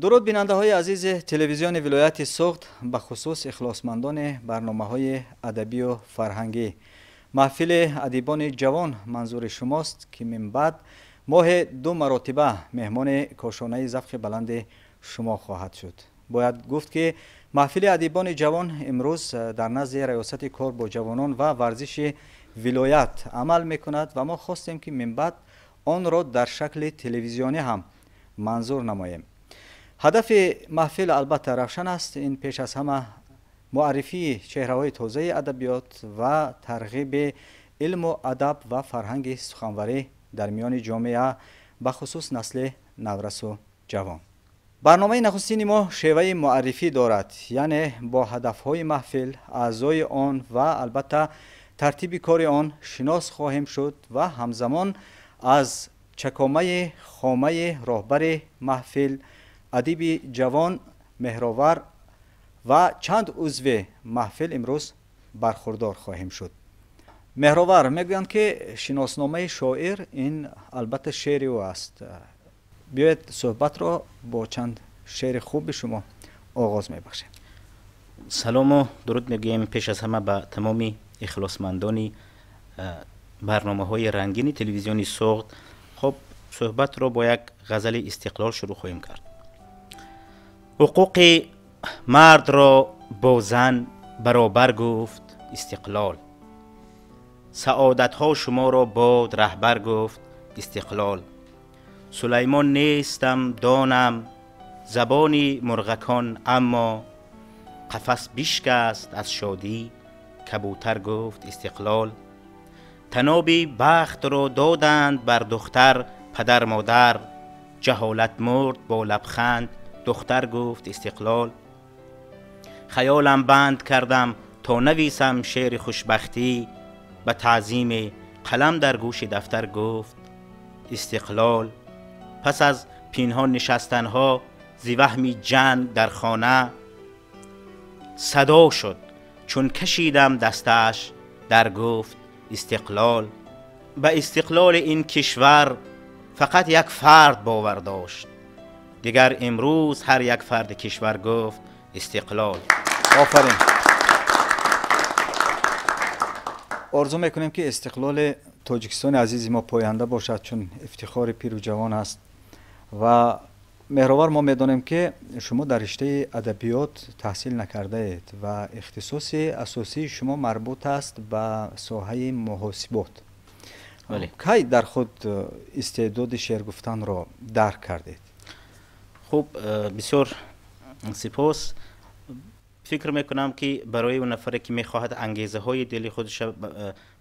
Дуруд бинандаҳои азизи телевизиони вилояти Суғд, бахусус ихлосмандони барномаҳои адабию фарҳангӣ. Маҳфили адибони ҷавон манзури шумост, ки минбаъд моҳе ду маротиба меҳмони кошонаи завқи баланди шумо хоҳад шуд. Бояд гуфт, ки маҳфили адибони ҷавон имрӯз дар назди раёсати кор бо ҷавонон ва варзиши вилоят амал мекунад ва мо хостем, ки минбаъд онро дар шакли телевизионӣ ҳам манзур намоем. Ҳадафи маҳфил албатта равшан аст. Ин пеш аз ҳама муаррифии чеҳраҳои тозаи адабиёт ва тарғиби илму адаб ва фарҳанги суханварӣ дар миёни ҷомеа, бахусус насли наврасу ҷавон. Барномаи нахустини мо шеваи муаррифӣ дорад, яъне бо ҳадафҳои маҳфил, аъзои он ва албатта тартиби кори он шинос хоҳем шуд ва ҳамзамон аз чакомаи хомаи роҳбари маҳфил, адиби ҷавон Меҳровар ва чанд узви маҳфил имрӯз бархурдор хоҳем шуд. Меҳровар, мегӯянд, ки шиносномаи шоир ин албатта шеъри ӯ аст. Биёед, суҳбатро бо чанд шеъри хуби шумо оғоз мебахшем. Салому дуруд мегӯем пеш аз ҳама ба тамоми ихлосмандони барномаҳои рангини телевизиони Суғд. Хуб, суҳбатро бо як ғазали Истиқлол шурӯъ хоҳем кард. Ҳуқуқи мардро бо зан баробар гуфт Истиқлол, саодатҳо шуморо бод раҳбар гуфт Истиқлол. Сулаймон нестам, донам забони мурғакон, аммо қафас бишкаст аз шодӣ кабутар гуфт Истиқлол. Таноби бахтро доданд бар духтар падар модар, ҷаҳолат мурд бо лабханд духтар гуфт Истиқлол. Хаёлам банд кардам то нависам шеъри хушбахтӣ, ба таъзими қалам дар гӯши дафтар гуфт Истиқлол. Пас аз пинҳон нишастанҳо зи ваҳми ҷанг дар хона, садо шуд чун кашидам дастааш дар гуфт Истиқлол. Ба истиқлоли ин кишвар фақат як фард бовар дошт, дигар имрӯз ҳар як фарди кишвар гуфт Истиқлол. Офарин. Орзу мекунем, ки истиқлоли Тоҷикистони азизи мо поянда бошад, чун ифтихори пиру ҷавон аст. Ва Меҳровар, мо медонем, ки шумо дар риштаи адабиёт таҳсил накардаед ва ихтисоси асосии шумо марбут аст ба соҳаи муҳосибот. Кай дар худ истеъдоди шеър гуфтанро дарк кардед? Хуб, бисёр сипос. Фикр мекунам, ки барои он нафаре, ки мехоҳад ангезаҳои дили худаш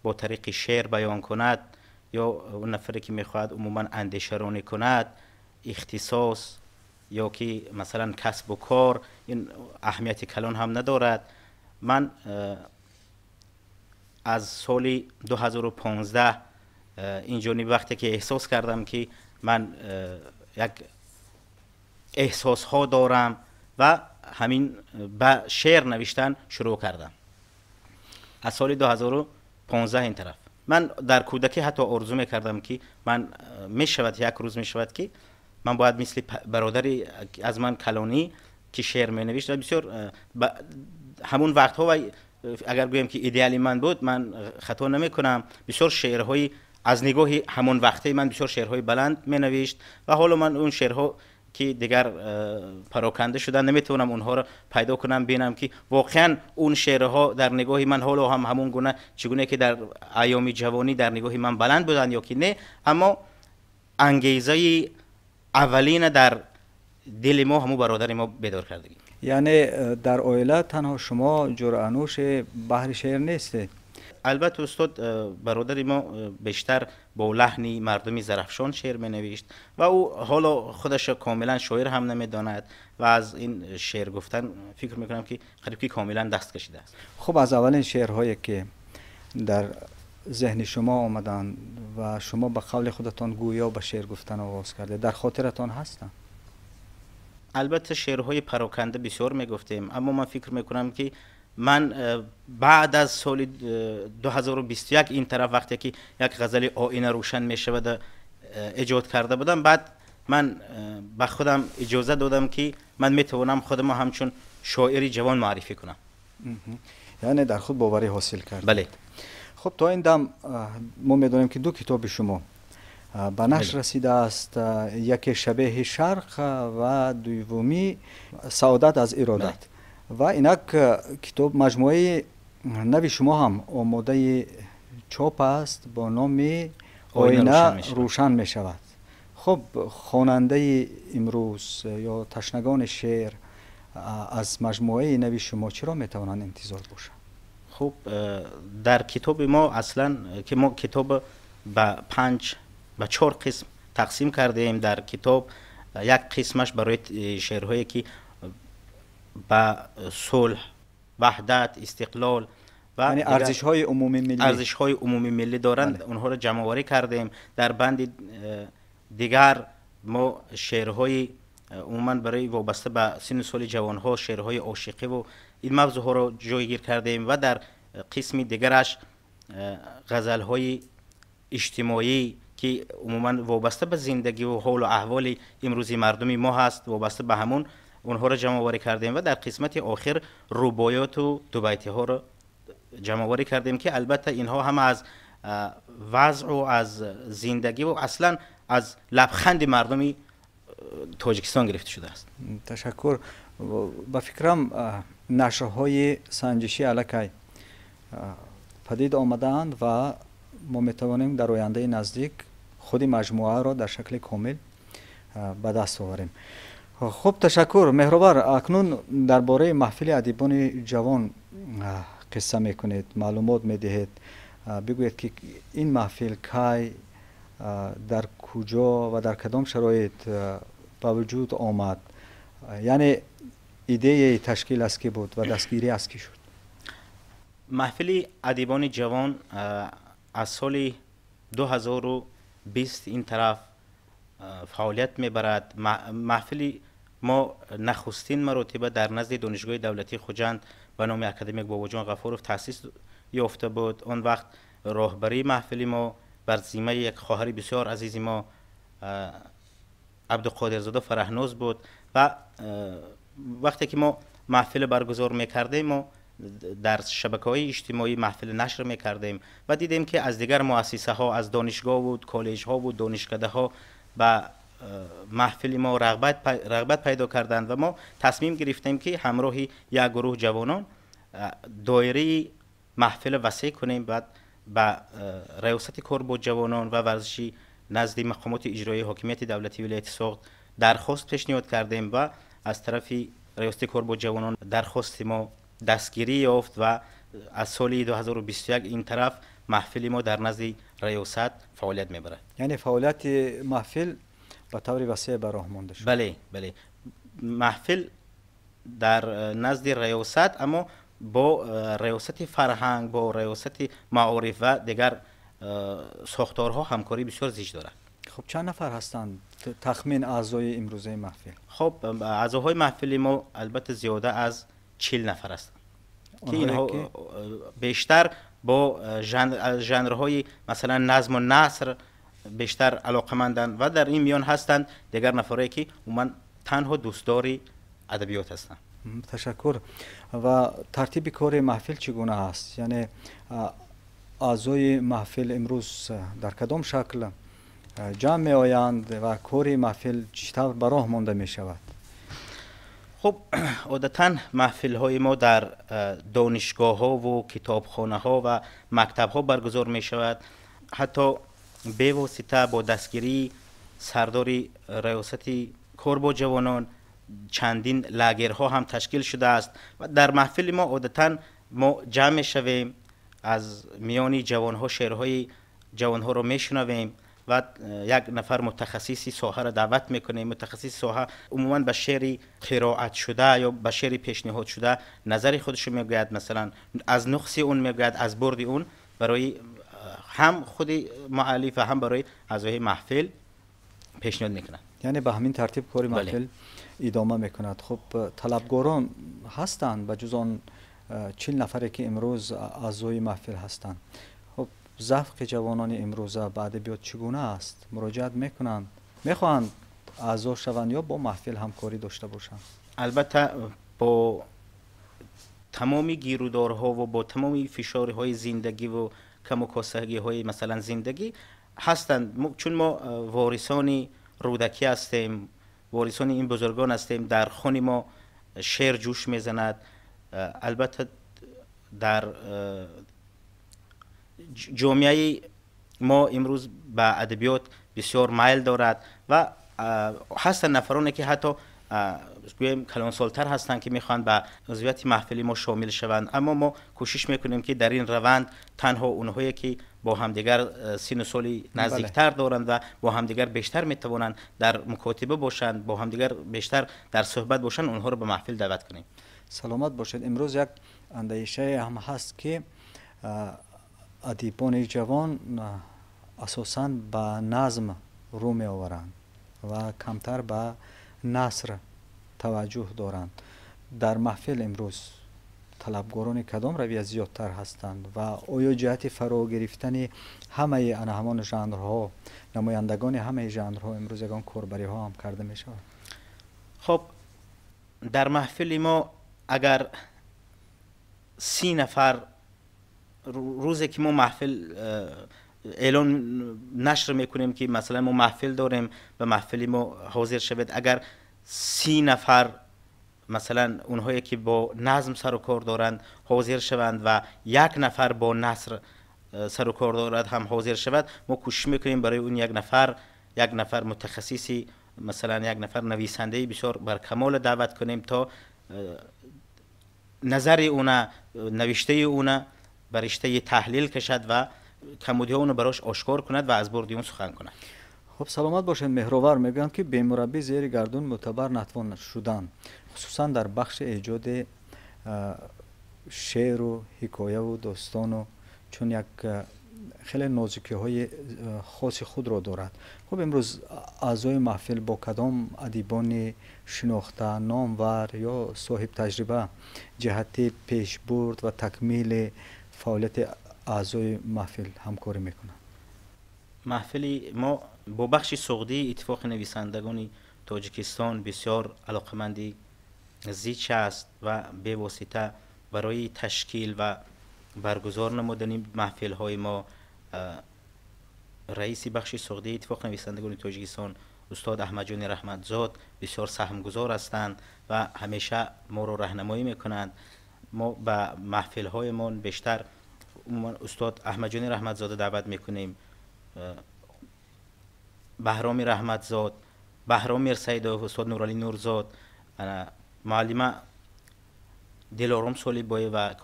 бо тариқи шеър баён кунад, ё он нафаре, ки мехоҳад умуман андешаронӣ кунад, ихтисос ё ки масалан касбу кор ин аҳамияти калон ҳам надорад. Ман аз соли 2015 инҷониб, вақте ки эҳсос кардам, ки ман як эҳсосҳо дорам ва ҳамин ба шеър навиштан шурӯъ кардам аз соли 2015 ин тараф. Ман дар кӯдакӣ ҳатто орзу мекардам, ки ман мешавад, як рӯз мешавад, ки ман бояд мисли бародари аз ман калонӣ, ки шеър менавишт ва бисёр ҳамун вақтҳо ва агар гӯем, ки идеали ман буд, ман хато намекунам, бисёр шеърҳои аз нигоҳи ҳамон вақтаи ман бисёр шеърҳои баланд менавишт. Ва ҳоло ман он шеърҳо, ки дигар пароканда шуданд, наметавонам онҳоро пайдо кунам, бинам, ки воқеан он шеърҳо дар нигоҳи ман ҳоло ҳам ҳамон гуна, чӣ гуна ки дар айёми ҷавонӣ дар нигоҳи ман баланд буданд ё ки не. Аммо ангезаи аввалина дар дили мо ҳамун бародари мо бедор кардагӣ. Яъне дар оила танҳо шумо ҷуръанӯши баҳри шеър нестед? Албатта, устод, бародари мо бештар бо лаҳни мардуми Зарафшон шеър менавишт ва ӯ ҳоло худаш комилан шоир ҳам намедонад ва аз ин шеър гуфтан фикр мекунам, ки қариб ки комилан даст кашидааст. Хуб, аз аввалин шеърҳое, ки дар зеҳни шумо омаданд ва шумо ба қавли худатон гӯё ба шеър гуфтан оғоз кардед, дар хотиратон ҳастанд? Албатта, шеърҳои пароканда бисёр мегуфтем, аммо ман фикр мекунам, ки ман баъд аз соли 2021 ин тараф, вақте ки як ғазали «Оина рӯшан мешавад» эҷод карда будам, баъд Ман ба худам иҷоза додам, ки ман метавонам худамро ҳамчун шоири ҷавон муаррифӣ кунам. Яъне дар худ боварӣ ҳосил кард. Бале. Хуб, то ин дам мо медонем, ки ду китоби шумо ба нашр расидааст: яке «Шабеҳи шарқ» ва дуввумӣ «Саодат аз иродат». Ва инак китоб, маҷмӯаи нави шумо ҳам омодаи чоп аст бо номи «Оина рӯшан мешавад». Хуб, хонандаи имрӯз ё ташнагони шеър аз маҷмӯаи нави шумо чиро метавонанд интизор бошанд? Хуб, дар китоби мо аслан, ки мо китоб ба панҷ, ба чор қисм тақсим кардаем, дар китоб як қисмаш барои шеърҳое, ки ба сулҳ, ваҳдат, истиқлол ва яъне арзишҳои умумимиллӣ, арзишҳои умумимиллӣ доранд, онҳоро ҷамъоварӣ кардем. Дар банди дигар мо шеърҳои умуман барои вобаста ба синну соли ҷавонҳо, шеърҳои ошиқиву ин мавзӯъҳоро ҷойгир кардем ва дар қисми дигараш ғазалҳои иҷтимоӣ, ки умуман вобаста ба зиндагиву ҳолу аҳволи имрӯзи мардуми мо ҳаст, вобаста ба ҳамун онҳоро ҷамъоварӣ кардем ва дар қисмати охир рубоёту дубайтиҳоро ҷамъоварӣ кардем, ки албатта инҳо ҳама аз вазъу аз зиндагиву аслан аз лабханди мардуми Тоҷикистон гирифта шудааст. Ташаккур. Ба фикрам, нашрҳои санҷишӣ аллакай падид омадаанд ва мо метавонем дар ояндаи наздик худи маҷмӯаро дар шакли комил ба даст оварем. Хуб, ташаккур, Меҳровар. Акнун дар бораи маҳфили адибони ҷавон қисса мекунед, маълумот медиҳед. Бигӯед, ки ин маҳфил кай, дар куҷо ва дар кадом шароит ба вуҷуд омад, яъне идеяи ташкил аз кӣ буд ва дастгирӣ аз кӣ шуд? Маҳфили адибони ҷавон аз соли 2020 ин тараф фаъолият мебарад. Маҳфили мо нахустин маротиба дар назди Донишгоҳи давлатии Хуҷанд ба номи академик Бобоҷон Ғафуров таъсис ёфта буд. Он вақт роҳбарии маҳфили мо бар зиммаи як хоҳари бисёр азизи мо, Абдуқодирзода Фараҳноз буд. Ва вақте ки мо маҳфил баргузор мекардем, мо дар шабакаҳои иҷтимоӣ маҳфил нашр мекардем ва дидем, ки аз дигар муассисаҳо, аз донишгоҳу коллеҷҳову донишкадаҳо ба маҳфили мо рағбат пайдо карданд ва мо тасмим гирифтем, ки ҳамроҳи як гурӯҳ ҷавонон доираи маҳфила васеъ кунем. Баъд ба Раёсати кор бо ҷавонон ва варзиши назди мақомоти иҷроии ҳокимияти давлатии вилояти Суғд дархост пешниҳод кардем ва аз тарафи Раёсати кор бо ҷавонон дархости мо дастгирӣ ёфт ва аз соли 2021 ин тараф маҳфили мо дар назди раёсат фаъолият мебарад. Яъне фаъолияти маҳфил ба таври васеъ ба роҳ монда шуд. Бале, маҳфил дар назди раёсат, аммо бо раёсати фарҳанг, бо раёсати маориф ва дигар сохторҳо ҳамкорӣ бисёр зич дорад. Хуб, чанд нафар ҳастанд тахмин аъзои имрӯзаи маҳфил? Хуб, аъзоҳои маҳфили мо албатта зиёда аз 40 нафар ҳастанд, ки инҳо бештар бо жанрҳои, масалан, назму наср бештар алоқаманданд ва дар ин миён ҳастанд дигар нафарое, ки умуман танҳо дӯстдори адабиёт ҳастанд. Ташаккур. Ва тартиби кори маҳфил чӣ гуна аст? Яъне аъзои маҳфил имрӯз дар кадом шакл ҷамъ меоянд ва кори маҳфил чӣ тавр ба роҳ монда мешавад? Хуб, одатан маҳфилҳои мо дар донишгоҳҳову китобхонаҳо ва мактабҳо баргузор мешавад. Ҳатто бевосита бо дастгирии сардори раёсати кор бо ҷавонон чандин лагерҳо ҳам ташкил шудааст. Ва дар маҳфили мо одатан мо ҷамъ мешавем, аз миёни ҷавонҳо шеърҳои ҷавонҳоро мешунавем ва як нафар мутахассиси соҳаро даъват мекунем. Мутахассиси соҳа умуман ба шеъри қироатшуда ё ба шеъри пешниҳодшуда назари худашро мегӯяд, масалан, аз нуқси он мегӯяд, аз бурди он барои ҳам худи муаллиф ва ҳам барои аъзои маҳфил пешниҳод мекунад. Яъне ба ҳамин тартиб кори маҳфил идома мекунад. Хуб, талабгорон ҳастанд ба ҷуз он 40 нафаре, ки имрӯз аъзои маҳфил ҳастанд? Хуб, завқи ҷавонони имрӯза ба адабиёт чӣ гуна аст? Муроҷиат мекунанд, мехоҳанд Аъзо шаванд ё бо маҳфил ҳамкорӣ дошта бошанд? Албатта, бо тамоми гирудорҳо ва бо тамоми фишорҳои зиндагӣ ва каму косагиҳои масалан зиндагӣ ҳастанд. Чун мо ворисони Рӯдакӣ ҳастем, ворисони ин бузургон ҳастем, дар хуни мо шеър ҷӯш мезанад. Албатта, дар ҷомеаи мо имрӯз ба адабиёт бисёр майл дорад ва ҳастанд нафароне, ки ҳатто гӯем калонсолтар ҳастанд, ки мехоҳанд ба узвияти маҳфили мо шомил шаванд, аммо мо кӯшиш мекунем, ки дар ин раванд танҳо онҳое, ки бо ҳамдигар сину соли наздиктар доранд ва бо ҳамдигар бештар метавонанд дар мукотиба бошанд, бо ҳамдигар бештар дар суҳбат бошанд, онҳоро ба маҳфил даъват кунем. Саломат бошед. Имрӯз як андешае ҳам ҳаст, ки адибони ҷавон асосан ба назм рӯ меоваранд ва камтар ба наср таваҷҷӯҳ доранд. Дар маҳфил имрӯз талабгорони кадом равия зиёдтар ҳастанд ва оё ҷиҳати фаро гирифтани ҳамаи ана ҳамон жанрҳо, намояндагони ҳамаи жанрҳо имрӯз ягон корбариҳо ҳам карда мешавад? Хоб, дар маҳфили мо агар 30 нафар, рӯзе ки мо маҳфил эълон нашр мекунем, ки масалан мо маҳфил дорем, ба маҳфили мо ҳозир шавед, агар 30 нафар масалан онҳое ки бо назм сару кор доранд ҳозир шаванд ва як нафар бо наср сару кор дорад ҳам ҳозир шавад, мо кӯшиш мекунем барои он як нафар мутахассиси, масалан як нафар нависандаи бисёр баркамола даъват кунем, то назари уна, навиштаи уна ба риштаи таҳлил кашад ва камудиҳо уно барош ошкор кунад ва аз бурди он сухан кунад. Хуб, саломат бошед. Меҳровар, мегӯянд, ки бемураббӣ зери гардун мӯътабар натвон шудан, хусусан дар бахши эҷоди шеъру ҳикояву достону, чун як хеле нозукиҳои хоси худро дорад. Хуб, имрӯз аъзои маҳфил бо кадом адибони шинохта, номвар ё соҳибтаҷриба ҷиҳати пешбурд ва такмили фаъолияти аъзои маҳфил ҳамкорӣ мекунанд? Маҳфили мо бо бахши суғдии Иттифоқи нависандагони Тоҷикистон бисёр алоқаманди зич аст ва бевосита барои ташкил ва баргузор намудани маҳфилҳои мо раиси бахши суғдии Иттифоқи нависандагони Тоҷикистон устод Аҳмадҷони Раҳматзод бисёр саҳмгузор ҳастанд ва ҳамеша моро раҳнамоӣ мекунанд. Мо ба маҳфилҳоямон бештар умуман устод Аҳмадҷони Раҳматзода даъват мекунем, Баҳроми Раҳматзод, Баҳром Мирсаидов, устод Нуралӣ Нурзод, муаллима Дилором Солибоева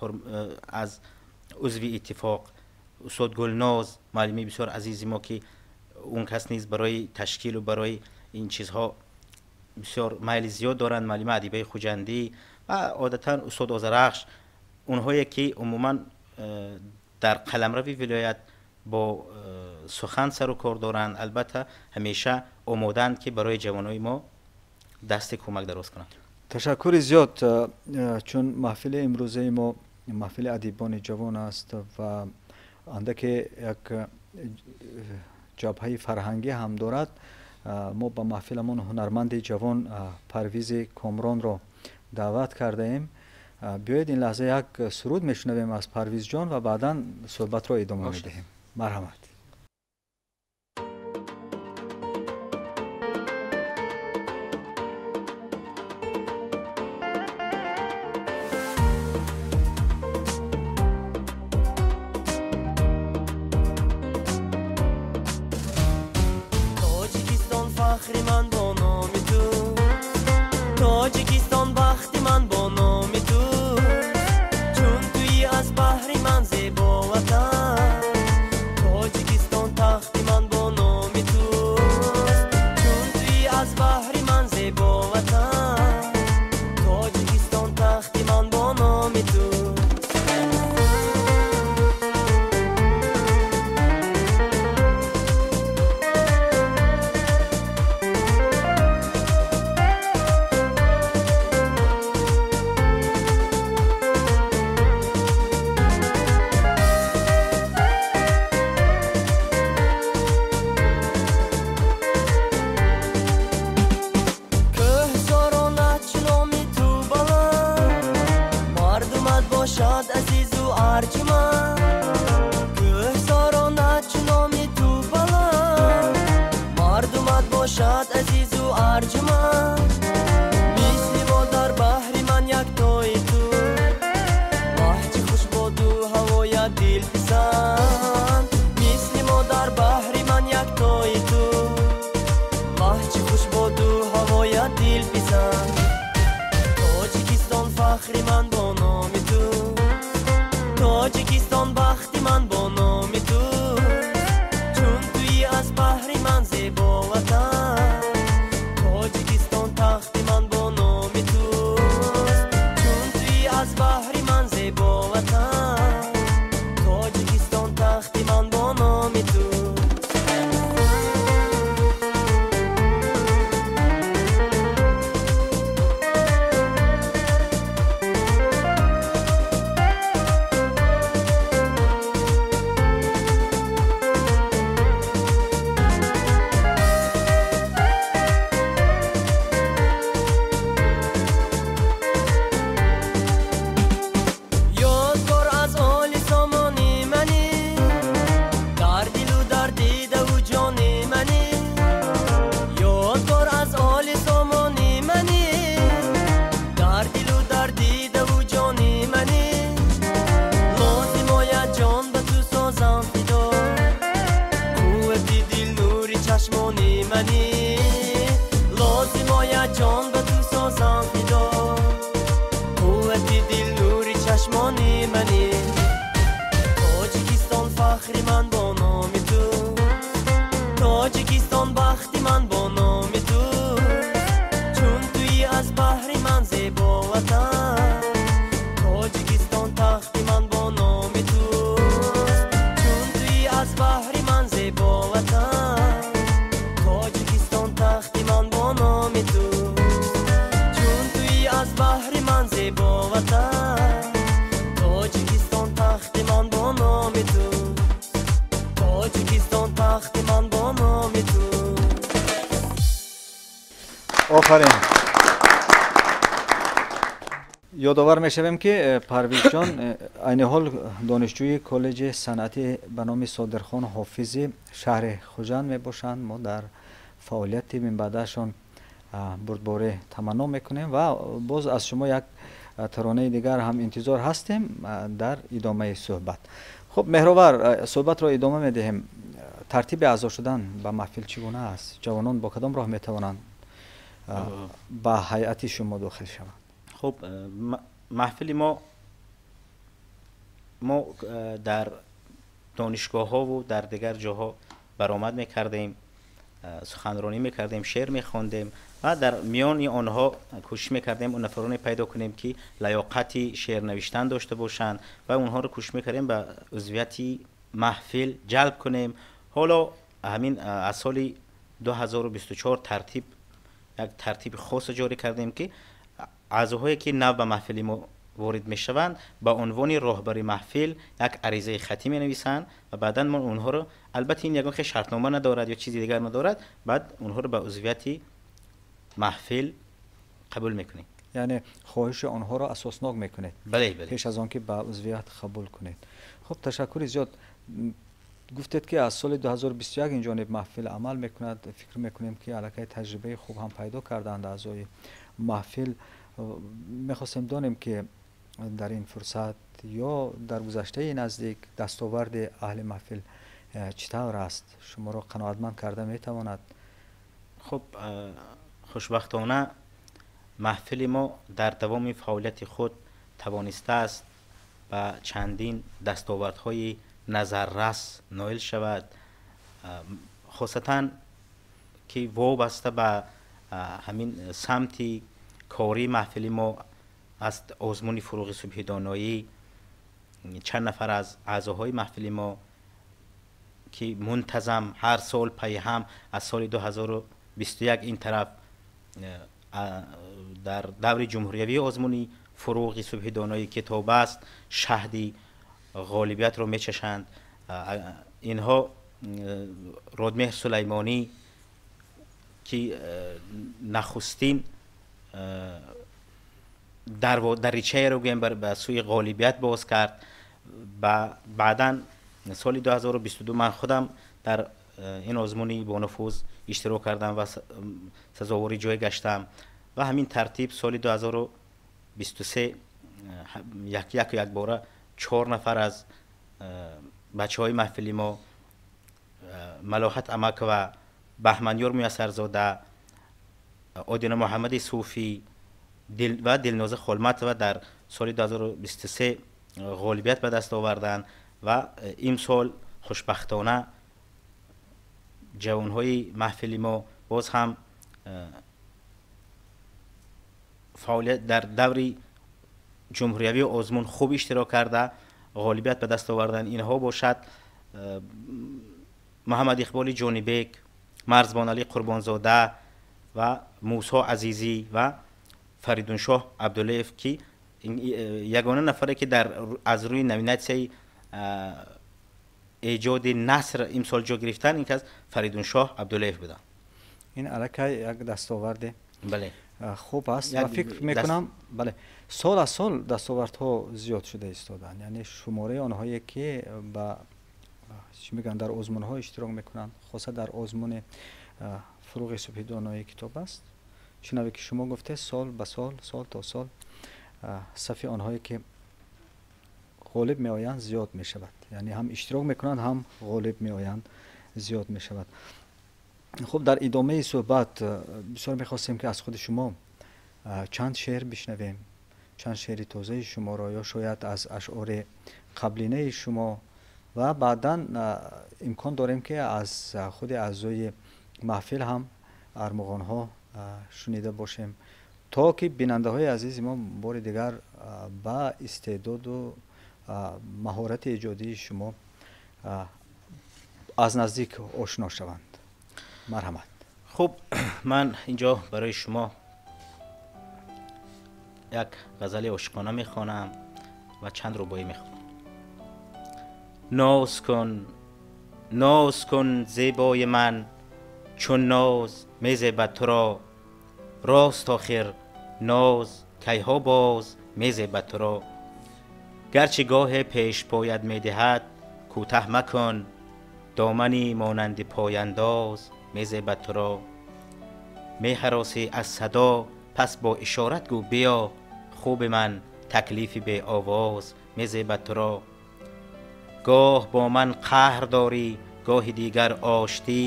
аз узви иттифоқ, устод Гулноз, муаллими бисёр азизи мо, ки он кас низ барои ташкилу барои ин чизҳо бисёр майли зиёд доранд, муаллима Адибаи Хуҷандӣ ва одатан устод Озарахш, онҳое ки умуман дар қаламрави вилоят бо сухан сару кор доранд, албатта ҳамеша омодаанд, ки барои ҷавонои мо дасти кӯмак дароз кунанд. Ташаккури зиёд. Чун маҳфили имрӯзаи мо маҳфили адибони ҷавон аст ва андаке як ҷабҳаи фарҳангӣ ҳам дорад, мо ба маҳфиламон ҳунарманди ҷавон Парвизи Комронро даъват кардаем. Биёед, ин лаҳза як суруд мешунавем аз Парвизҷон ва баъдан суҳбатро идома медиҳем. Марҳамат. Тоҷикистон фахри ман бо номи ту, Тоҷикистон бахти ман бо номи ту, чун туи аз баҳри ман зебо ватан, Тоҷикистон тахти ман бо номи туст, чун туи аз баҳри ман зебо ватан, Тоҷикистон тахти ман бо номи ту. Бошад азизу арҷуманд, мисли модар баҳри ман яктои ту. Ваҳ, чӣ хуш боду ҳавоят дилписанд, мисли модар баҳри ман яктои ту. Ваҳ, чӣ хуш боду ҳавоят дилписанд. Тоҷикистон фахри ман бо номи ту, Тоҷикистон бахти ман бо номи ту. Чун туи аз баҳри ман зебо ватан, Тоҷикистон тахти ман бо номи туст. Чун туи аз баҳри ман зебо ватан, Тоҷикистон тахти ман бо номи ту. Ёдгор аз оли сомони манӣ, дар дилу дар дидаву ҷони манӣ. Ёдгор аз оли сомони манӣ, дар дилу дар дидаву ҷони манӣ. Лозим ояд ҷон ба ту созам фидо, қуввати дил нури чашмони манӣ. Лозим ояд ҷон ба ту созам фидо, қуввати дил нури чашмони манӣ. Тоҷикистон фахри ман бо номи ту, Тоҷикистон бахти ман бо номи ту. Чун туи аз баҳри ман зебо ватан, Тоҷикистон тахти ман бо номи туст. Чун туи аз баҳри ман зебо ватан, Тоҷикистон тахти ман бо номи туст. Чун туи аз баҳри ман зебо ватан, Тоҷикистон тахти ман бо номи ту. Тоҷикистон тахти ман бо номи ту. Офарин. Ёдовар мешавем, ки Парвизҷон айни ҳол донишҷӯи коллеҷи санъатӣ ба номи Содирхон Ҳофизи шаҳри Хуҷанд мебошанд. Мо дар фаъолияти минбаъдаашон бурдборӣ таманно мекунем ва боз аз шумо як таронаи дигар ҳам интизор ҳастем дар идомаи суҳбат. Хуб, Меҳровар, суҳбатро идома медиҳем. Тартиби аъзо шудан ба маҳфил чӣ гуна аст? Ҷавонон бо кадом роҳ метавонанд ба ҳайати шумо дохил шаванд? Хуб, маҳфили мо дар донишгоҳҳову дар дигар ҷоҳо баромад мекардем, суханронӣ мекардем, шеър мехондем ва дар миёни онҳо кӯшиш мекардем он нафароне пайдо кунем, ки лаёқати шеър навиштан дошта бошанд, ва онҳоро кӯшиш мекардем ба узвияти маҳфил ҷалб кунем. Ҳоло ҳамин аз соли 2024 тартиб, як тартиби хоса ҷорӣ кардем, ки аъзоҳое, ки нав ба маҳфили мо ворид мешаванд, ба унвони роҳбари маҳфил як аризаи хатӣ менависанд ва баъдан мо онҳоро, албатта ин ягон хел шартнома надорад ё чизи дигар надорад, баъд онҳоро ба узвияти маҳфил қабул мекунем. Яъне хоҳиши онҳоро асоснок мекунед Бале. пеш аз он ки ба узвият қабул кунед. Хуб, ташаккури зиёд. Гуфтед, ки аз соли 2021 ин ҷониб маҳфил амал мекунад. Фикр мекунем, ки аллакай таҷрибаи хуб ҳам пайдо карданд аъзои маҳфил. Мехостем донем, ки дар ин фурсат ё дар гузаштаи наздик дастоварди аҳли маҳфил чӣ тавр аст, шуморо қаноатманд карда метавонад? Хуб, хушбахтона маҳфили мо дар давоми фаъолияти худ тавонистааст ба чандин дастовардҳои назаррас ноил шавад, хосатан ки вобаста ба ҳамин самти кории маҳфили мо аст озмуни «Фурӯғи субҳи доноӣ». Чанд нафар аз аъзоҳои маҳфили мо, ки мунтазам ҳар сол пайҳам аз соли 2021 ин тараф дар даври ҷумҳуриявии озмуни «Фурӯғи субҳи доноӣ» китоб аст шаҳди ғолибиятро мечашанд, инҳо Родмеҳр Сулаймонӣ, ки нахустин даричаеро гӯем ба сӯи ғолибият боз кард. Баъдан соли 2022 ман худам дар ин озмуни бонуфуз иштирок кардам ва сазовори ҷой гаштам ва ҳамин тартиб соли 2023 яку якбора 4 нафар аз бачаҳои маҳфили мо Малоҳат Амакова, Баҳманёр Муяссарзода, Одина Муҳаммади Суфӣ ва Дилноза Холматова дар соли 2023 ғолибият ба даст оварданд ва имсол хушбахтона ҷавонҳои маҳфили мо боз ҳам фаъолият дар даври ҷумҳуриявии озмун хуб иштирок карда ғолибият ба даст оварданд. Инҳо бошад Муҳаммад Иқболи Ҷонибек, Марзбоналӣ Қурбонзода ва Мусо Азизӣ ва Фаридуншоҳ Абдуллаев, ки ягона нафаре ки аз рӯи номинатсияи эҷоди наср имсол ҷо гирифтан ин кас Фаридуншоҳ Абдуллаев буданд. Ин аллакай як дастоварде бале хуб аст ва фикр мекунам бале сол аз сол дастовардҳо зиёд шуда истоданд, яъне шумораи онҳое ки ба чӣ мегӯянд дар озмунҳо иштирок мекунанд, хоса дар озмуни фуруғи субҳи донои китоб аст. Чунаве ки шумо гуфтед, сол ба сол, сол то сол сафи онҳое ки ғолиб меоянд зиёд мешавад, яъне ҳам иштирок мекунанд, ҳам ғолиб меоянд зиёд мешавад. Хуб, дар идомаи суҳбат бисёр мехостем ки аз худи шумо чанд шеър бишнавем, чанд шеъри тозаи шуморо ё шояд аз ашъори қаблинаи шумо ва баъдан имкон дорем ки аз худи аъзои маҳфил ҳам армуғонҳо шунида бошем, то ки бинандаҳои азизи мо бори дигар ба истеъдоду маҳорати эҷодии шумо аз наздик ошно шаванд. Марҳамат. Хуб, ман инҷо барои шумо як ғазали ошиқона мехонам ва чанд рубоӣ мехонам. Ноз кун, ноз кун зебои ман, чун ноз мезебад туро, рост охир ноз кайҳо боз мезебад туро. Гарчи гоҳе пеш пояд медиҳад кӯтаҳ макун, домани монанди пояндоз мезебад туро. Меҳаросӣ аз садо пас бо ишорат гӯ биё, хуби ман таклифи беовоз мезебад туро. Гоҳ бо ман қаҳр дорӣ, гоҳи дигар оштӣ,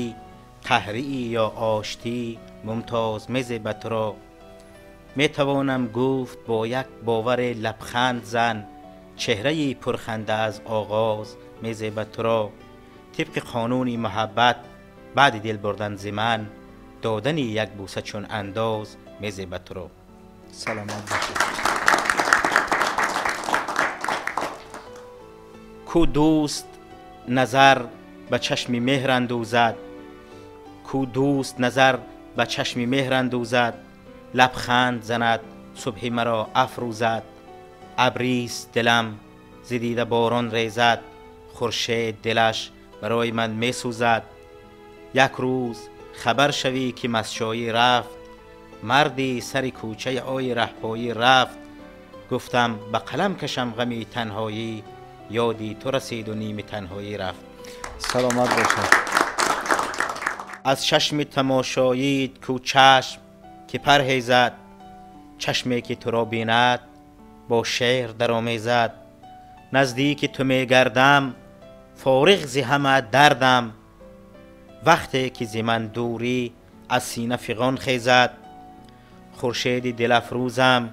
қаҳрии ё оштӣ мумтоз мезебад туро. Метавонам гуфт бо як бовари лабханд зан, чеҳраи пурханда аз оғоз мезебад туро. Тибқи қонуни муҳаббат баъди дил бурдан зи ман, додани як бӯса чун андоз мезебад туро. Саломат бошед. Ку дӯст назар ба чашми меҳр андӯзад, ку дӯст назар ба чашми меҳр андӯзад, лабханд занад субҳи маро афрӯзад. Абрист дилам зи дида борон резад, хуршед дилаш барои ман месӯзад. Як рӯз хабар шавӣ ки мастшоӣ рафт, марди сари кӯчаи ои раҳпоӣ рафт. Гуфтам ба қалам кашам ғами танҳоӣ, ёди ту расиду ними танҳоӣ рафт. Саломат бошад. Аз чашми тамошоит ку чашм ки парҳезад, чашме ки туро бинад бо шеър даромезад. Наздики ту мегардам фориғ зи ҳама дардам, вақте ки зи ман дурӣ аз сина фиғон хезад. Хуршеди дилафрӯзам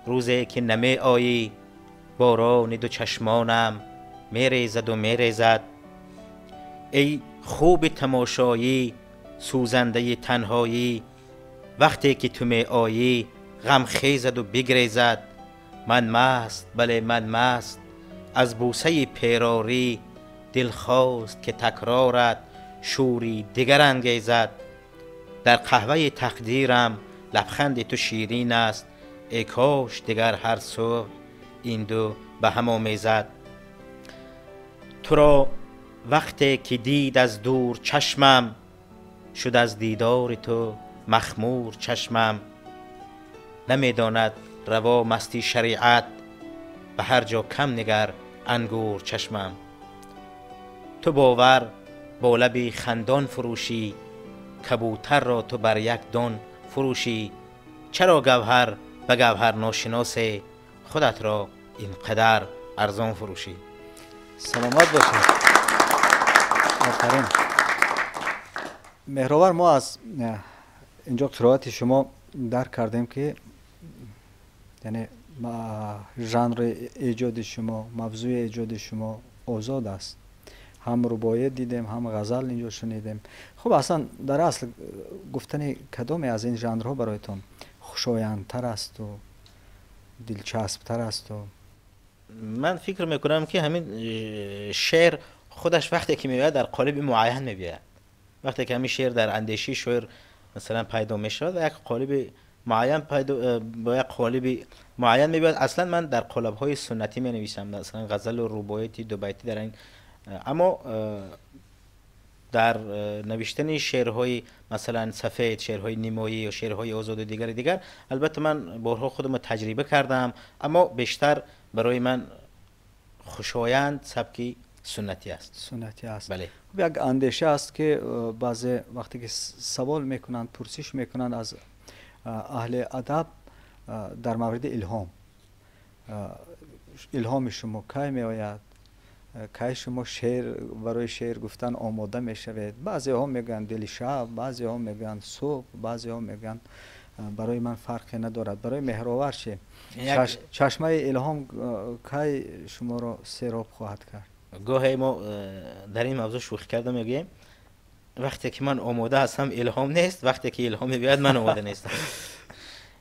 рӯзе ки намеоӣ, борони ду чашмонам мерезаду мерезад. Эй хуби тамошоӣ сӯзандаи танҳоӣ, вақте ки ту меоӣ ғам хезаду бигрезад. Ман маст, бале ман маст аз бӯсаи перорӣ, дил хост ки такрорат шӯри дигар ангезад. Дар қаҳваи тақдирам лабханди ту ширин аст, эй кош дигар ҳар субҳ ин ду ба ҳам омезад. Туро вақте ки дид аз дур чашмам, шуд аз дидори ту махмур чашмам. Намедонад раво масти шариат, ба ҳар ҷо кам нигар ангур чашмам. Ту бовар با لبی خندان فروشی، کبوتر را تو بر یک دان فروشی. چرا گوهر به گوهر ناشناس، خودت را اینقدر ارزان فروشی. سلامت باشید. آفرین. مهرآور، ما از اینجا قرائت شما درک کردیم که یعنی ژانر ایجاد شما، موضوع ایجاد شما آزاد است. هم رباعی دیدیم، هم غزل اینجا شنیدیم. خب اصلا در اصل گفتن کدامی از این ژانرها برایتان خوشایندتر است و دلچسبتر است؟ و من فکر میکنم که همین شعر خودش وقتی که میآید در قالب معین میآید. وقتی که همین شعر در اندیشه شعر مثلا پیدا میشود و یک قالب معین پیدا با یک قالب معین میآید. اصلا من در قالب های سنتی می نویسم، مثلا غزل و رباعیتی، دو بیتی در این، اما در نوشتن شعرهای مثلا سفید، شعرهای نیمایی یا شعرهای آزاد و دیگر البته من بارها خودم تجربه کردم، اما بیشتر برای من خوشایند سبکی سنتی است. سنتی است. بله. یک اندیشه است که بعضی وقتی که سوال میکنند، پرسش میکنند از اهل ادب در مورد الهام، الهام شما کی میآید، کی شما شعر برای شعر گفتن آماده میشوید؟ بعضی ها میگن دل شب، بعضی ها میگن صبح، بعضی ها میگن برای من فرقی ندارد. برای مهرآور چه؟ چشمه الهام کی شما را سیراب خواهد کرد؟ گاهی ما در این موضوع شوخی کردم، میگیم وقتی که من آماده هستم الهام نیست، وقتی که الهام میاد من آماده نیستم.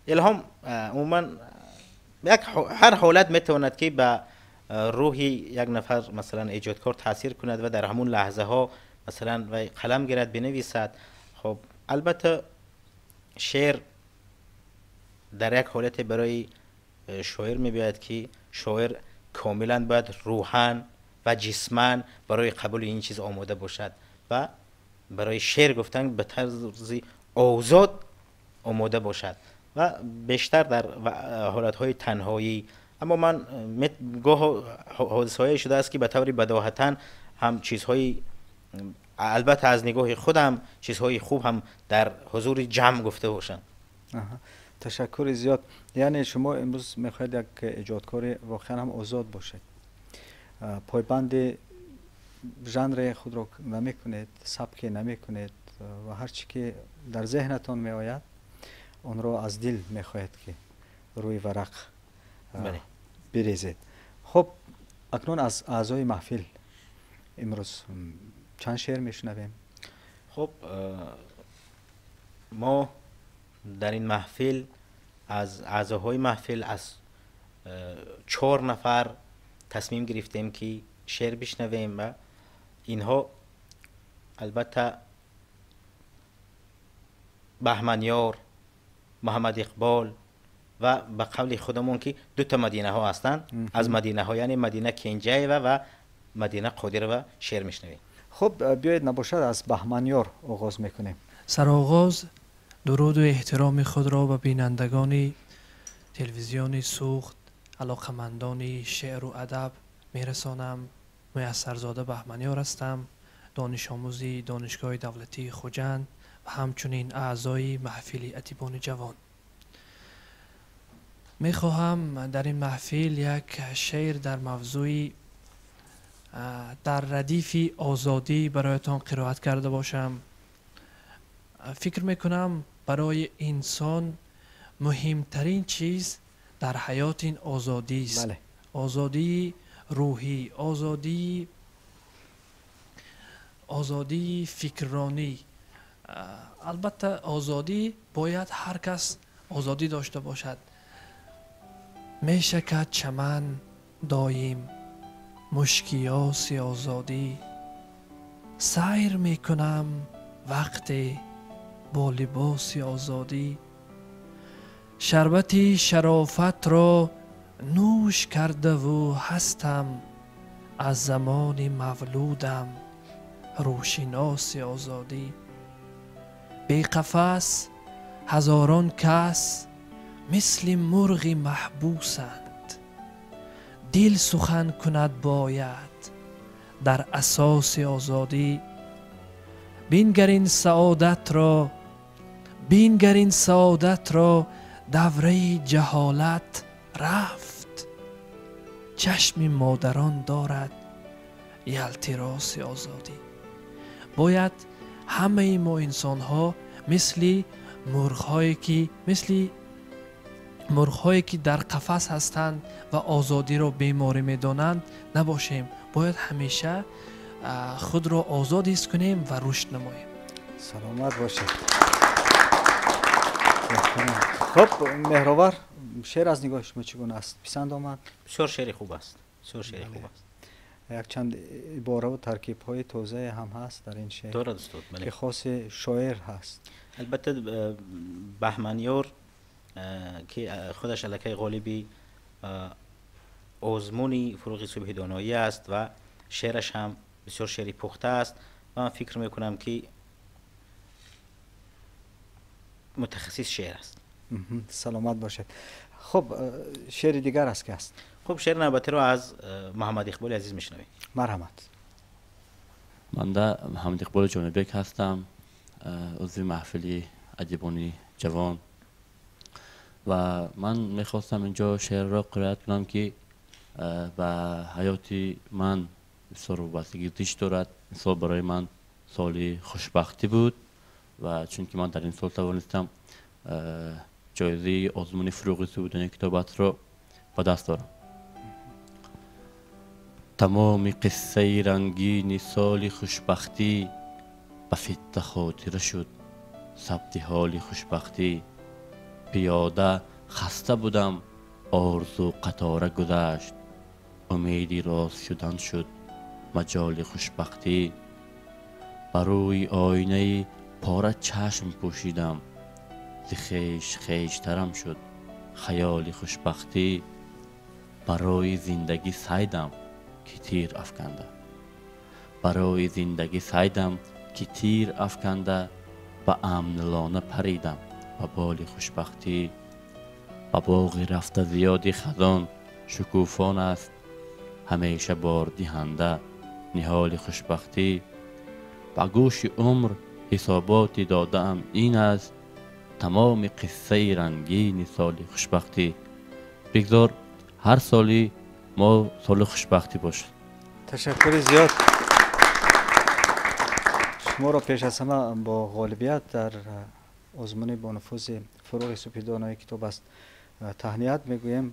الهام عموما یک هر حالت میتواند که به روحی یک نفر مثلا ایجادکار تاثیر کند و در همون لحظه ها مثلا و قلم گیرد بنویسد. خب البته شعر در یک حالت برای شاعر میباید که شاعر کاملا باید روحاً و جسما برای قبول این چیز آماده باشد و برای شعر گفتن به طرز آزاد آماده باشد و بیشتر در حالتهای تنهایی. اما من گاه حادثه‌ای شده است که به طور بداهتاً هم چیزهای البته از نگاه خودم چیزهای خوب هم در حضور جمع گفته باشم. تشکر زیاد. یعنی شما امروز میخواید یک ایجادکار واقعا هم آزاد باشید، پایبند ژانر خود را نمیکنید، سبک نمیکنید و هر چی که در ذهنتان میآید آن را از دل میخواهید که روی ورق بریزید. خب اکنون از اعضای محفل امروز چند شعر میشنویم؟ خب ما در این محفل از اعضاهای محفل از 4 نفر تصمیم گرفتیم که شعر بشنویم و اینها البته بهمنیار، محمد اقبال و به قول خودمون که 2 تا مدینه ها هستند، از مدینه ها یعنی مدینه کنجایوا و مدینه قادروا شعر میشنویم. خب بیایید نباشد از بهمنیار آغاز میکنیم. سرآغاز درود و احترام خود را به بینندگان تلویزیون سوخت، علاقمندان شعر و ادب میرسانم. میسرزاده بهمنیار هستم، دانش آموزی دانشگاه دولتی خوجند و همچنین اعضای محفل ادیبان جوان. میخواهم در این محفل یک شعر در موضوع در ردیف آزادی برایتان قرائت کرده باشم. فکر میکنم برای انسان مهمترین چیز در حیات این آزادی است. بله. آزادی روحی، آزادی فکرانی. البته آزادی باید هر کس آزادی داشته باشد. میشکد چمن دایم مشکیاس آزادی، سیر میکنم وقتی با لباس آزادی، شربت شرافت را نوش کرده و هستم، از زمان مولودم روشناس آزادی. بی قفس هزاران کس مثل مرغ محبوسند، دل سخن کند باید در اساس آزادی. Бингар ин саодатро, бингар ин саодатро, давраи ҷаҳолат рафт. Чашми модарон дорад ялтироси озодӣ. Бояд ҳамаи мо инсонҳо мисли мурғҳое ки дар қафас ҳастанд ва озодиро беморӣ медонанд набошем. Бояд ҳамеша худро озод ҳис кунем ва рушд намоем. Саломат бошед. Хуб, Меҳровар, шеър аз нигоҳи шумо чӣ гуна аст? Писанд омад? Бисёр шеъри хуб аст. Бисёр шеъри хуб аст. Якчанд ибораву таркибҳои тозае ҳам ҳаст дар ин шеър, дорад устод, бале, ки хоси шоир ҳаст. Албатта Баҳманёр ки худаш аллакай ғолиби озмуни Фурӯғи субҳи доноӣ аст ва шеъраш ҳам бисёр шеъри пухта аст ва ман фикр мекунам ки мутахассис шеър аст. Саломат бошед. Хуб, шеъри дигар аст ки аст? Хуб, шеъри навбатиро аз Муҳаммад Иқболи азиз мешунавем. Марҳамат. Манда Муҳаммад Иқболи Ҷонибек ҳастам, узви маҳфили адибони ҷавон ва ман мехостам инҷо шеърро қироат кунам ки ба ҳаёти ман бисёр вобастагӣ зич дорад. Ин сол барои ман соли хушбахтӣ буд ва чунки ман дар ин сол тавонистам ҷоизаи озмуни Фурӯғи субҳи донои китобатро ба даст орам. Тамоми қиссаи рангини соли хушбахтӣ ба фитта хотира шуд сабти ҳоли хушбахтӣ. Пиёда хаста будам, орзу қатора гузашт, умеди рост шудан шуд маҷоли хушбахтӣ. Ба рӯи оинаи пора чашм пӯшидам, зи хеш хештарам шуд хаёли хушбахтӣ. Барои зиндагӣ сайдам ки тир афканда, барои зиндагӣ сайдам ки тир афканда, ба амнлона паридам ба боли хушбахтӣ. Ба боғи рафта зиёди хазон шукуфон аст, ҳамеша бордиҳанда ниҳоли хушбахтӣ. Ба гӯши умр ҳисоботи додаам ин аст, тамоми қиссаи рангини соли хушбахтӣ. Бигзор ҳар соли мо соли хушбахтӣ бошад. Ташаккури зиёд. Шуморо пеш аз ҳама бо ғолибият дар озмуни бонуфузи Фурӯғи субҳи донои китоб аст таҳният мегӯем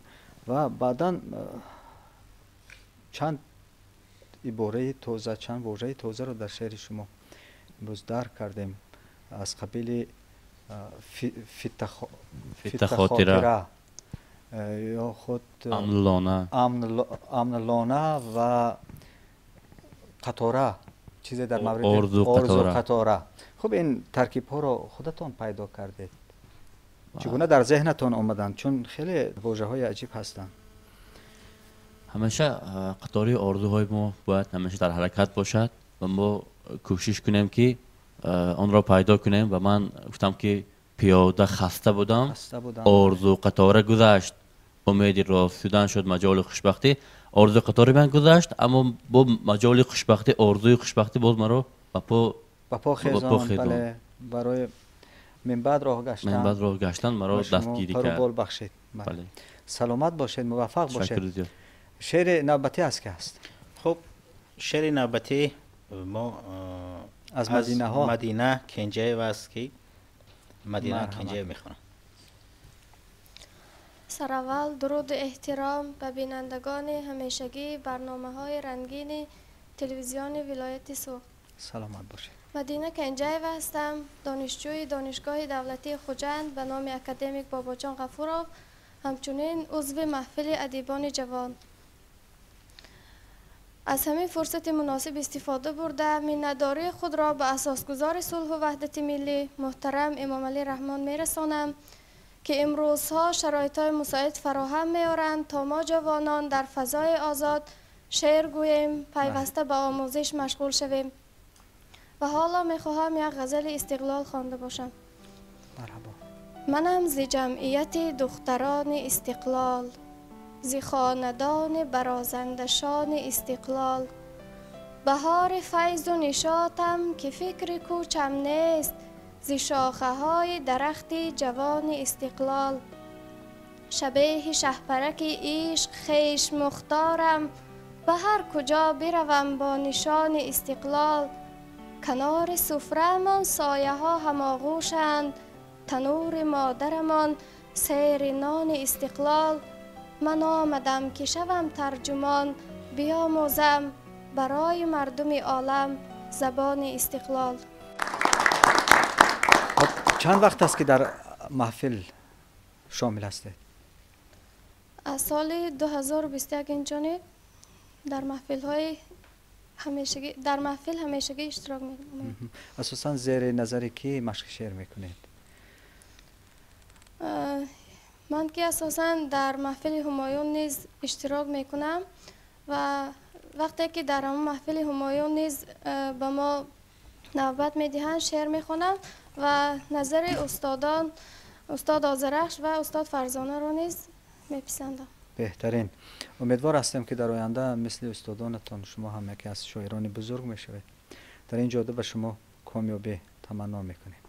ва баъдан чанд ибораи тоза, чанд вожаи тозаро дар шеъри шумо имрӯз дарк кардем аз қабили фиттахотира ё худ амнлона ва қатора, чизе дар мавриди орзу қатора. Хуб, ин таркибҳоро худатон пайдо кардед? Чӣ гуна дар зеҳнатон омаданд? Чун хеле вожаҳои аҷиб ҳастанд. Ҳамеша қатори орзуҳои мо бояд ҳамеша дар ҳаракат бошад ва мо кӯшиш кунем ки онро пайдо кунем. Ва ман гуфтам ки пиёда хаста будам, орзу қатора гузашт, умеди рост шудан шуд маҷоли хушбахтӣ. Орзу қатори ман гузашт, аммо бо маҷоли хушбахтӣ, орзуи хушбахтӣ боз маро ба по хезонд. Бале, барои минбаъд роҳ гаштан маро дастгирӣ кард. Пару бол бахшид. Саломат бошед, муваффақ бошед. Шеъри навбатӣ аз ки аст? Хуб, шеъри навбатӣ мо аз Мадинаҳо, Мадина Кенҷаева аст ки Мадина Кенҷаева мехонад. Сараввал дуруду эҳтиром ба бинандагони ҳамешагии барномаҳои рангини телевизиони вилояти Суғд. Саломат бошед. Мадина Кенҷаева ҳастам, донишҷӯи Донишгоҳи давлатии Хуҷанд ба номи академик Бобоҷон Ғафуров, ҳамчунин узви маҳфили адибони ҷавон. Аз ҳамин фурсати муносиб истифода бурда, миннатдории худро ба асосгузори сулҳу ваҳдати миллӣ муҳтарам Эмомалӣ Раҳмон мерасонам, ки имрӯзҳо шароитҳои мусоид фароҳам меоранд то мо ҷавонон дар фазои озод шеър гӯем, пайваста ба омӯзиш машғул шавем. Ва ҳоло мехоҳам як ғазали истиқлол хонда бошам. Манам зи ҷамъияти духтарони истиқлол, зи хонадони барозандашони истиқлол, Баҳори файзу нишотам ки фикри кӯчам нест, зи шохаҳои дарахти ҷавони истиқлол. Шабеҳи шаҳпараки ишқ хеш мухторам, ба ҳар куҷо биравам бо нишони истиқлол. Канори суфраамон сояҳо ҳамоғӯшанд, танури модарамон сери нони истиқлол. Ман омадам ки шавам тарҷумон, биомӯзам барои мардуми олам забони истиқлол. Чанд вақт аст ки дар маҳфил шомил ҳастед? Аз соли 2021 инҷониб дар маҳфилҳои ҳамешагӣ, дар маҳфил ҳамешагӣ иштирок мекунам. Асосан зери назари кӣ машқи шеър мекунед? Ман ки асосан дар маҳфили Ҳумоюн низ иштирок мекунам ва вақте ки дар ҳамон маҳфили Ҳумоюн низ ба мо навбат медиҳанд, шеър мехонам ва назари устодон, устод Озарахш ва устод Фарзонаро низ меписандам. Беҳтарин. Умедвор ҳастем ки дар оянда мисли устодонатон шумо ҳам яке аз шоирони бузург мешавед. Дар ин ҷода ба шумо комёбӣ таманно мекунем.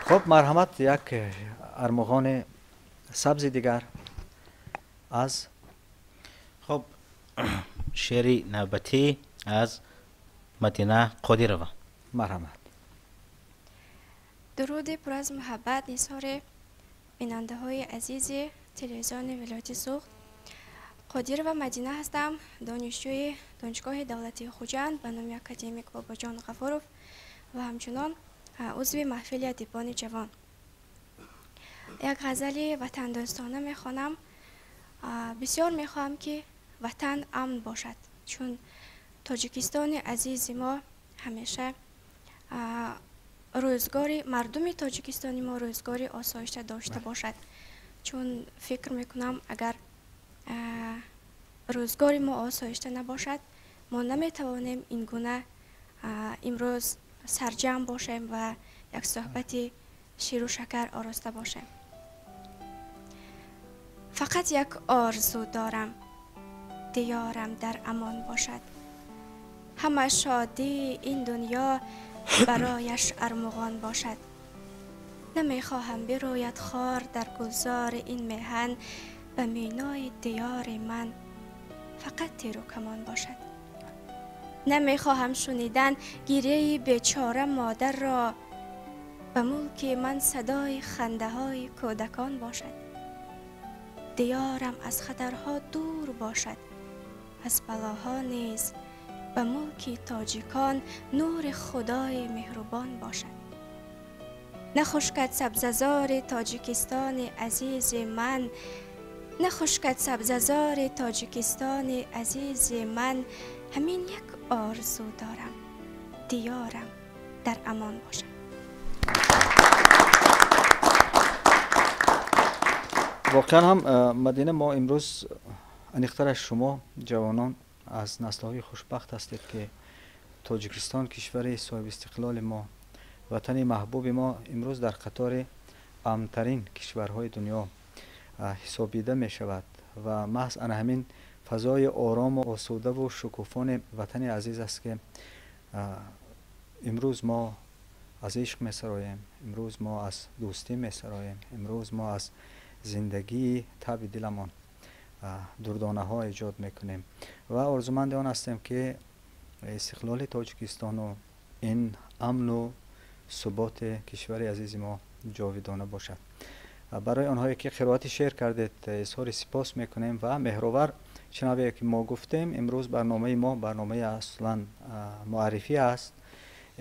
Хуб, марҳамат, як армуғони сабзи дигар аз хуб шеъри навбатӣ аз Мадина Қодирова. Марҳамат. Дуруди пур аз муҳаббат нисори бинандаҳои азизи телевизиони вилояти Суғд. Қодирова Мадина ҳастам, донишҷӯи Донишгоҳи давлатии Хуҷанд ба номи академик Бобоҷон Ғафуров ва ҳамчунон узви маҳфили адибони ҷавон. Як ғазали ватандӯстона мехонам. Бисёр мехоҳам ки ватан амн бошад, чун Тоҷикистони азизи мо ҳамеша рӯзгори мардуми Тоҷикистони мо рӯзгори осоишта дошта бошад. Чун фикр мекунам, агар рӯзгори мо осоишта набошад, мо наметавонем ин гуна имрӯз сарҷамъ бошем ва як суҳбати ширу шакар ороста бошем. Фақат як орзу дорам, диёрам дар амон бошад. Ҳама шодии ин дунё барояш армуғон бошад. Намехоҳам бирояд хор дар гулзори ин меҳан, ба минои диёри ман фақат тиру камон бошад. Намехоҳам шунидан гирияи бечора модарро, ба мулки ман садои хандаҳои кӯдакон бошад. Диёрам аз хатарҳо дур бошад, аз балоҳо низ ба мулки тоҷикон нури худои меҳрубон бошад. Нахушкад сабзазори Тоҷикистони азизи ман, нахушкад сабзазори Тоҷикистони азизи ман, ҳамин як орзу дорам, диёрам дар амон бошад. Воқеан ҳам Мадина, мо имрӯз аниқтараш шумо ҷавонон аз наслҳои хушбахт ҳастед ки Тоҷикистон, кишвари соҳибистиқлоли мо, ватани маҳбуби мо имрӯз дар қатори амнтарин кишварҳои дунё ҳисобида мешавад ва маҳз ана ҳамин фазои орому осудаву шукуфони ватани азиз аст ки имрӯз мо аз ишқ месароем, имрӯз мо аз дӯстӣ месароем, имрӯз мо аз зиндагии таби диламон дурдонаҳо эҷод мекунем ва орзуманди он ҳастем ки истиқлоли Тоҷикистону ин амну суботи кишвари азизи мо ҷовидона бошад. Барои онҳое ки қироати шеър кардед изҳори сипос мекунем ва меҳровар, чунаве ки мо гуфтем, имрӯз барномаи мо барномаи аслан муаррифӣ аст.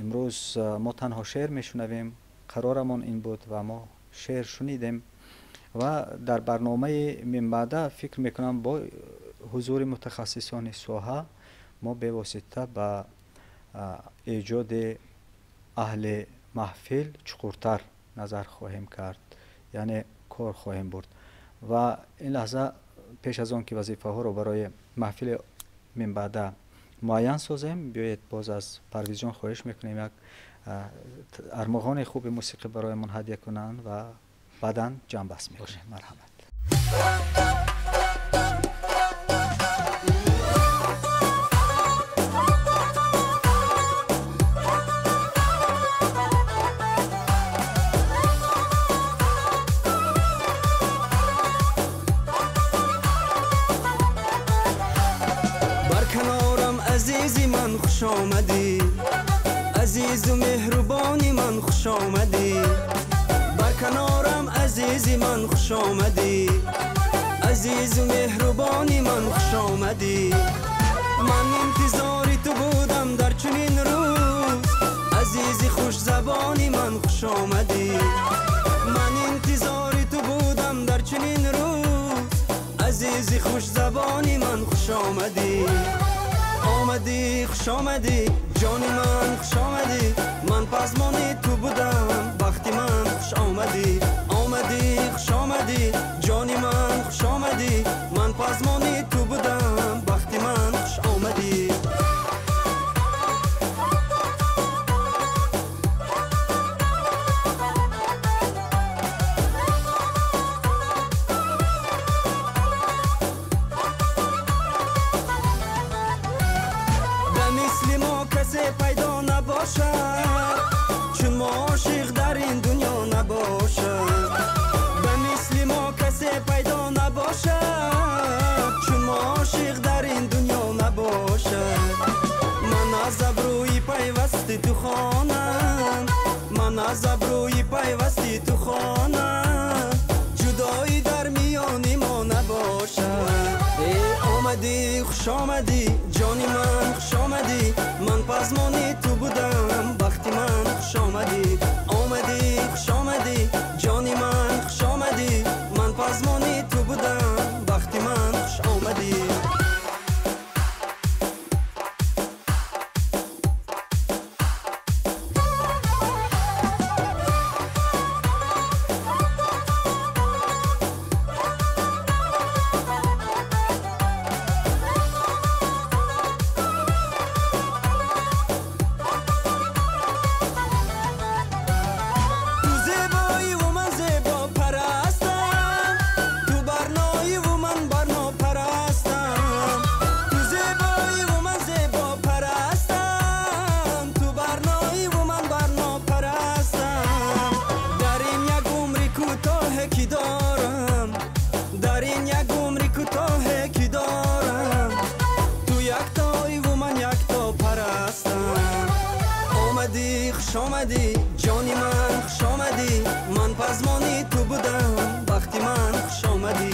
Имрӯз мо танҳо шеър мешунавем, қарорамон ин буд ва мо шеър шунидем ва дар барномаи минбаъда фикр мекунам бо ҳузури мутахассисони соҳа мо бевосита ба эҷоди аҳли маҳфил чуқуртар назар хоҳем кард, яъне кор хоҳем бурд. Ва ин лаҳза пеш аз он ки вазифаҳоро барои маҳфили минбаъда муайян созем, биёед боз аз Парвизҷон хоҳиш мекунем як армуғони хуби мусиқӣ бароямон ҳадя кунанд ва баъдан ҷамъбаст мекунем. Марҳамат. омадӣ, азизу меҳрубони ман хуш омадӣ, бар канорам азизи ман хуш омадӣ, азизу меҳрубони ман хуш омадӣ. Ман интизори ту будам дар чунин рӯз, азизи хушзабони ман хуш омадӣ. Ман интизори ту будам дар чунин рӯз, азизи хушзабони ман хуш омадӣ. Омадӣ, хуш омадӣ, ҷони ман хуш омадӣ, ман пазмони ту будам, бахти ман хуш омадӣ. Омадӣ, хуш омадӣ, ҷони ман хуш омадӣ, ман пазмони ту будам, бахти ман хуш омадӣ. Пайдо набошад, чун мо ошиқ дар ин дунё набошад. Ба мисли мо касе пайдо набошад, чун мо ошиқ дар ин дунё набошад. Ман аз абрӯи пайвасти ту хонам, ман аз абрӯи пайвасти ту хонам, ҷудоӣ дар миёни мо набошад. Э омадӣ, хуш омадӣ, ҷони ман хуш омадӣ, ман пазмони ту будам, бахти ман хуш омадӣ. Омадӣ, хуш омадӣ, ҷони ман хуш омадӣ, ман пазмони ту будам, бахти ман хуш омадӣ. Ҷони ман хуш омадӣ, ман пазмони ту будам, бахти ман хуш омадӣ.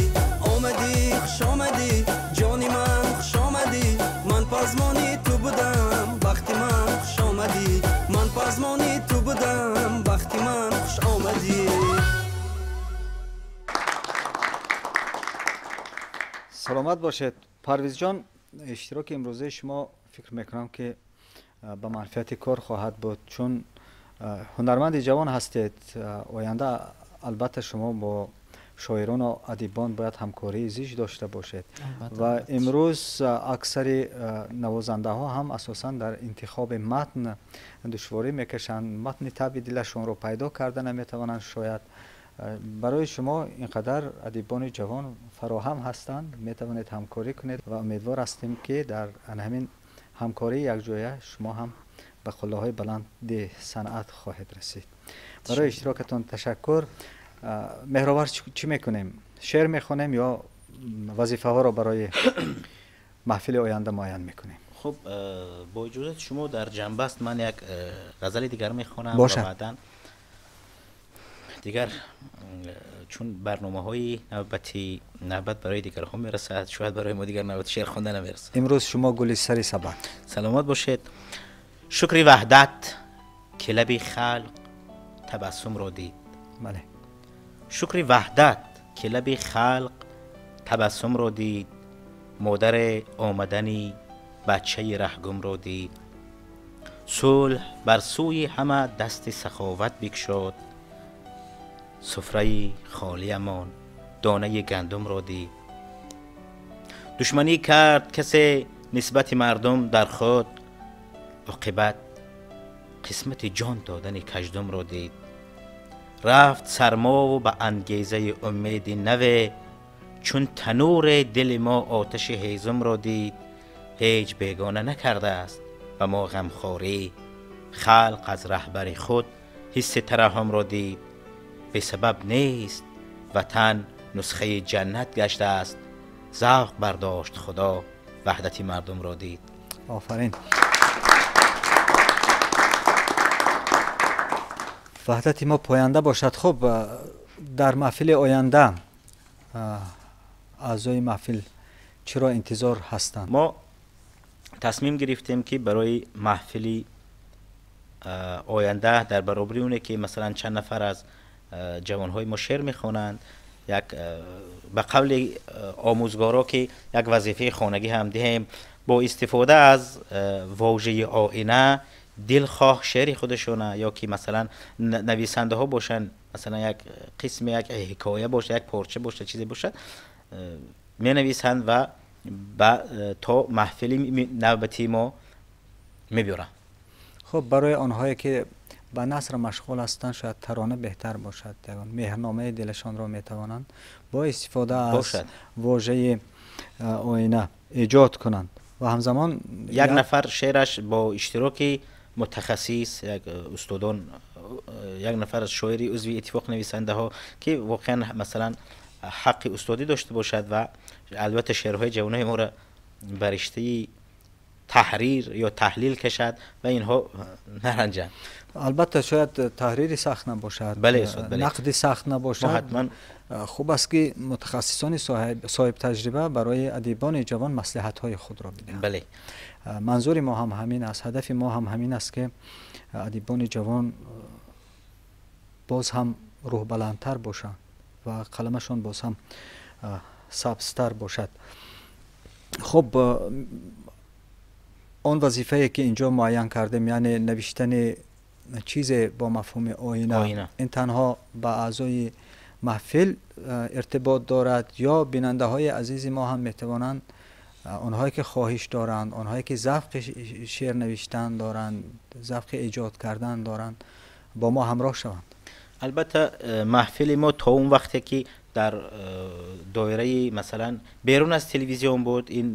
Омадӣ, хуш омадӣ, ҷони ман хуш омадӣ, ман пазмони ту будам, бахти ман хуш омадӣ. Ман пазмони ту будам, бахти ман хуш омадӣ. Саломат бошед. Парвизҷон, иштироки имрӯзаи шумо фикр мекунам ки ба манфиати кор хоҳад буд, чун ҳунарманди ҷавон ҳастед. Оянда албатта шумо бо шоирону адибон бояд ҳамкории зич дошта бошед ва имрӯз аксари навозандаҳо ҳам асосан дар интихоби матн душворӣ мекашанд, матни табъи дилашонро пайдо карда наметавонанд. Шояд барои шумо ин қадар адибони ҷавон фароҳам ҳастанд, метавонед ҳамкорӣ кунед ва умедвор ҳастем ки дар ҳамин ҳамкории якҷоя шумо ҳам ба қуллаҳои баланди санъат хоҳед расид. Барои иштирокатон ташаккур. Меҳровар, чӣ мекунем? Шеър мехонем ё вазифаҳоро барои маҳфили оянда муайян мекунем? Хуб, бо иҷозати шумо дар ҷанбаст ман як ғазали дигар мехонам ва баъдан дигар чун барномаҳои навбати навбат барои дигарҳо мерасад, шояд барои мо дигар навбати шеър хонда намерасад. Имрӯз шумо гули сари сабад. Саломат бошед. Шукри ваҳдат ки лаби халқ табассумро дид. Бале. Шукри ваҳдат ки лаби халқ табассумро дид, модари омадани бачаи раҳгумро дид. Сулҳ бар сӯи ҳама дасти саховат бикшод, суфраи холиамон донаи гандумро дид. Душманӣ кард касе нисбати мардум дар худ, оқибат қисмати ҷон додани каждумро дид. Рафт сармову ба ангезаи умеди наве, чун танури дили мо оташи ҳезумро дид. Ҳеҷ бегона накардааст ба мо ғамхорӣ, халқ аз раҳбари худ ҳисси тараҳҳумро дид. Бесабаб нест ватан нусхаи ҷаннат гаштааст, завқ бардошт худо ваҳдати мардумро дид. Офарин. Ваҳдати мо поянда бошад. Хуб, дар маҳфили оянда аъзои маҳфил чиро интизор ҳастанд? Мо тасмим гирифтем, ки барои маҳфили оянда дар баробари оне ки масалан чанд нафар аз ҷавонҳои мо шеър мехонанд, як ба қавли омӯзгоро ки як вазифаи хонагӣ ҳам диҳем, бо истифода аз вожаи оина дилхоҳ шеъри худашона ё ки масалан нависандаҳо бошанд, масалан як қисме як ҳикоя бошад, як порча бошад, чизе бошад, менависанд ва то маҳфили навбатии мо мебиёранд. Хуб, барои онҳое ки ба наср машғул ҳастанд, шояд тарона беҳтар бошад. Ягон меҳрномаи дилашонро метавонанд бо истифода аз вожаи оина эҷод кунанд ва ҳамзамон як нафар шеъраш бо иштироки мутахассис, як устодон, як нафар аз шоири узви иттифоқ нависандаҳо, ки воқеан масалан ҳаққи устодӣ дошта бошад ва албатта шеърҳои ҷавонои моро ба риштаи таҳрир ё таҳлил кашад ва инҳо наранҷанд. Албатта, шояд таҳрири сахт набошад, нақди сахт набошад. Ҳатман. Хуб аст, ки мутахассисони соҳибтаҷриба барои адибони ҷавон маслиҳатҳои худро бидиҳанд. Манзури мо ҳам ҳамин аст, ҳадафи мо ҳам ҳамин аст, ки адибони ҷавон боз ҳам рӯҳбаландтар бошанд ва қаламашон боз ҳам сабзтар бошад. Хуб, он вазифае ки инҷо муайян кардем, яъне навиштани чизе бо мафҳуми оина, ин танҳо ба аъзои маҳфил иртибот дорад ё бинандаҳои азизи мо ҳам метавонанд, онҳое ки хоҳиш доранд, онҳое ки завқи шеър навиштан доранд, завқи эҷод кардан доранд, бо мо ҳамроҳ шаванд? Албатта, маҳфили мо то он вақте ки дар доираи масалан берун аз телевизион буд, ин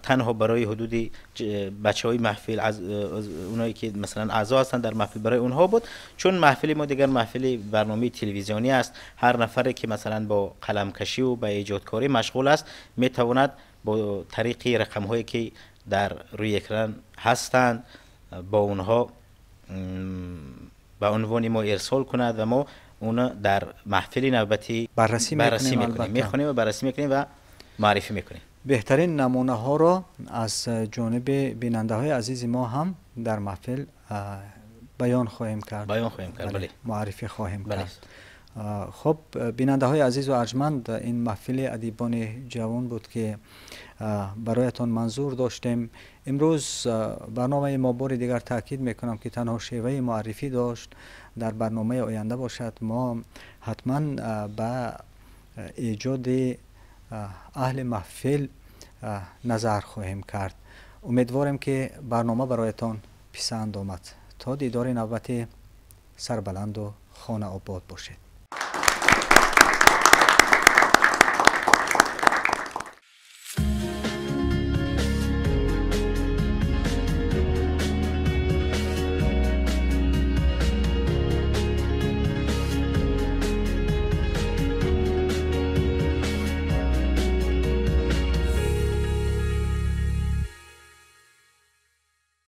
танҳо барои ҳудуди бачаҳои маҳфил, онҳое ки масалан аъзо ҳастанд дар маҳфил, барои онҳо буд. Чун маҳфили мо дигар маҳфили барномаи телевизионӣ аст, ҳар нафаре ки масалан бо қаламкашиву ба эҷодкорӣ машғул аст, метавонад бо тариқи рақамҳое ки дар рӯи экран ҳастанд, бо онҳо ба унвони мо ирсол кунад ва мо уно дар маҳфили навбатӣ баррасӣ мекунем, мехонем ва баррасӣ мекунем ва муаррифӣ мекунем. Беҳтарин намунаҳоро аз ҷониби бинандаҳои азизи мо ҳам дар маҳфил баён хоҳем кард. Баён хоҳем кард, бале. Муаррифӣ хоҳем кард. Хуб, бинандаҳои азизу арҷманд, ин маҳфили адибони ҷавон буд, ки бароятон манзур доштем. Имрӯз барномаи мо, бори дигар таъкид мекунам, ки танҳо шеваи муаррифӣ дошт. Дар барномаи оянда бошад, мо ҳатман ба эҷоди аҳли маҳфил назар хоҳем кард. Умедворем, ки барнома бароятон писанд омад. То дидори навбатӣ сарбаланду хонаобод бошед.